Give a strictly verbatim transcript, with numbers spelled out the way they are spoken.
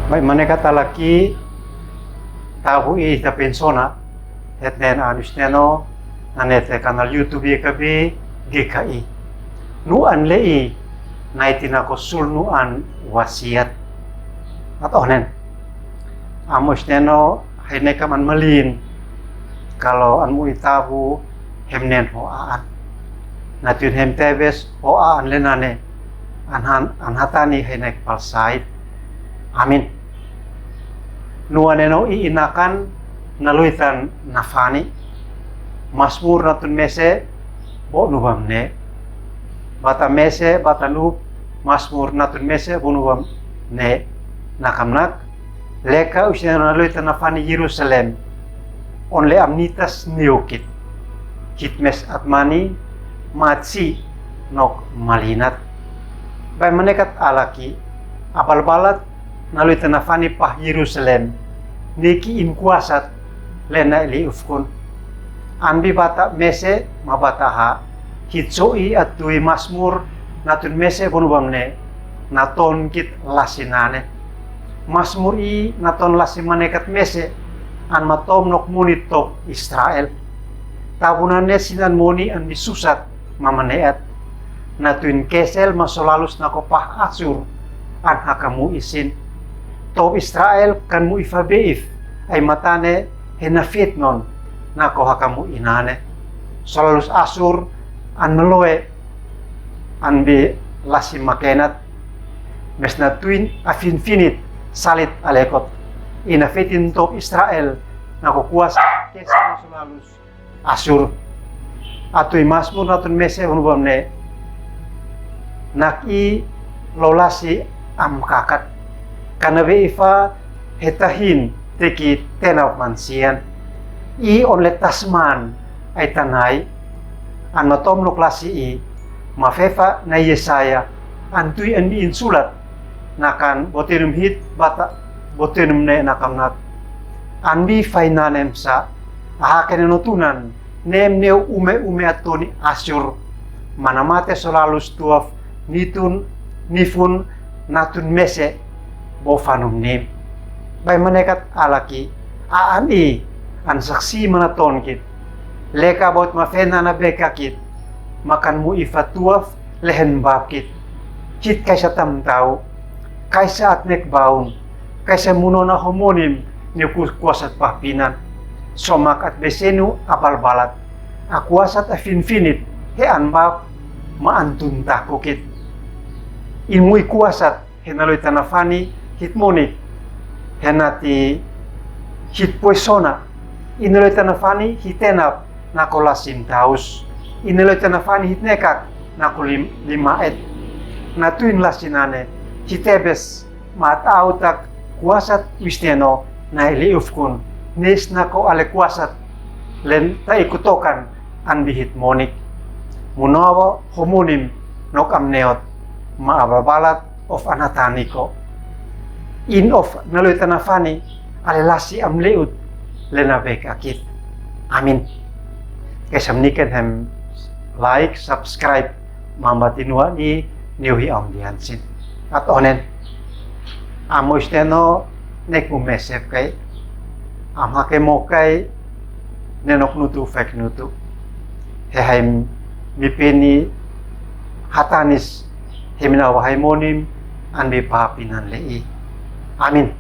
Bai manekat ala ki, tabu i ta pensona, hetnen anu siteno, nane te kanal YouTube i kabi, geka i. Nu an le i, nai tina ko sul nu an wasiat. At onen. Amo siteno, hai ne kaman malin, kalo an mu i tabu, hem nen ho aan. Na tun hem tebes, ho aan le nane, an han, an hatani hai ne kpal sait. Amin. Nu ane no i inakan na luitan na fani. Masmur na tun mese bo nu bam ne. Bata mese, bata nu, masmur na tun mese bo nu bam ne. Na kamnak. Leka usia na luitan na fani Yerusalem. On le am nitas niukit. Hit mes atmani, matsi nok malinat. Bai manekat ala ki, a balbalat, na luitan na fani pah Yerusalem, ni ki in kuasat, le na ili ufkun. An bi bata mese, ma bata ha, hit so i atui masmur, na tun mese bo nu bam ne, na ton kit lasi nane. Masmur i na ton lasi manekat mese, an ma tom nok munit top Israel. Tabu nane sin an moni an bi susat, ma maneat. Na tuin kesel ma solalus na ko pah Asur, an hakamu isin. Top Israel kan mu ifa beif, ai matane he na fit non, na ko hakamu inane. Solalus Asur, an meloe, an bi lasi makenat. Mes na tuin a finfinit, salit alekot. Ina fitin top Israel, na ko kuasa kesel ma solalus. Asur. Atui masmur na tun mese bo nu bam ne. Nak i lolasi am kakat. Kana be ifa hetahin teki tenap mansian. I on le tasman ai tanai. An ma tom nok lasi i. Ma fefa na Yesaya. An tui an bi insulat. Nakan botenum hit bata botenum ne na kamnak. An bi fainanem sa. Aha kene no tunan. Nem neu ume ume atoni Asur. Mana mate solalus tuaf, nitun, nifun, na tun mese, bo fanum nim. Bai manekat ala ki, a an i, an saksi mana ton kit. Leka bot ma fena na beka kit. Makan mu ifa tuaf, lehen bab kit. Hit kaisa tamtau. Kaisa at nek baun. Kaisa munona homonim ni ku-, kuasat pahpinan. Somak at besenu a balbalat. A kuasat a finfinit he an bab ma an tun takukit. In mui kuasat he na loi tana fani hit monik. He na ti hit poisona. In na loi tana fani hit tenap na ko lasim taus. In na loi tana fani hit nekak na ko lim-, lima et. Na tuin lasinane hit ebes. Mat au tak kuasat wisteno na ili ufkun. Nis na ko ale kuasat len ta ikutokan an bihit monik. Munawa homunim nok am neot ma ababalat of anataniko. In of na loi tana fani ale lasi am leut lena bek akit. Amin. Kesam niken hem like, subscribe. Mamba tinua ni niu hi am dian sin. At onen. Amo isteno nek mu mesep kai. Am hake mo kai nenok nutu fek nutu. He hai mi peni hatanis he mina wahai monim an bi papinan le i. Amin.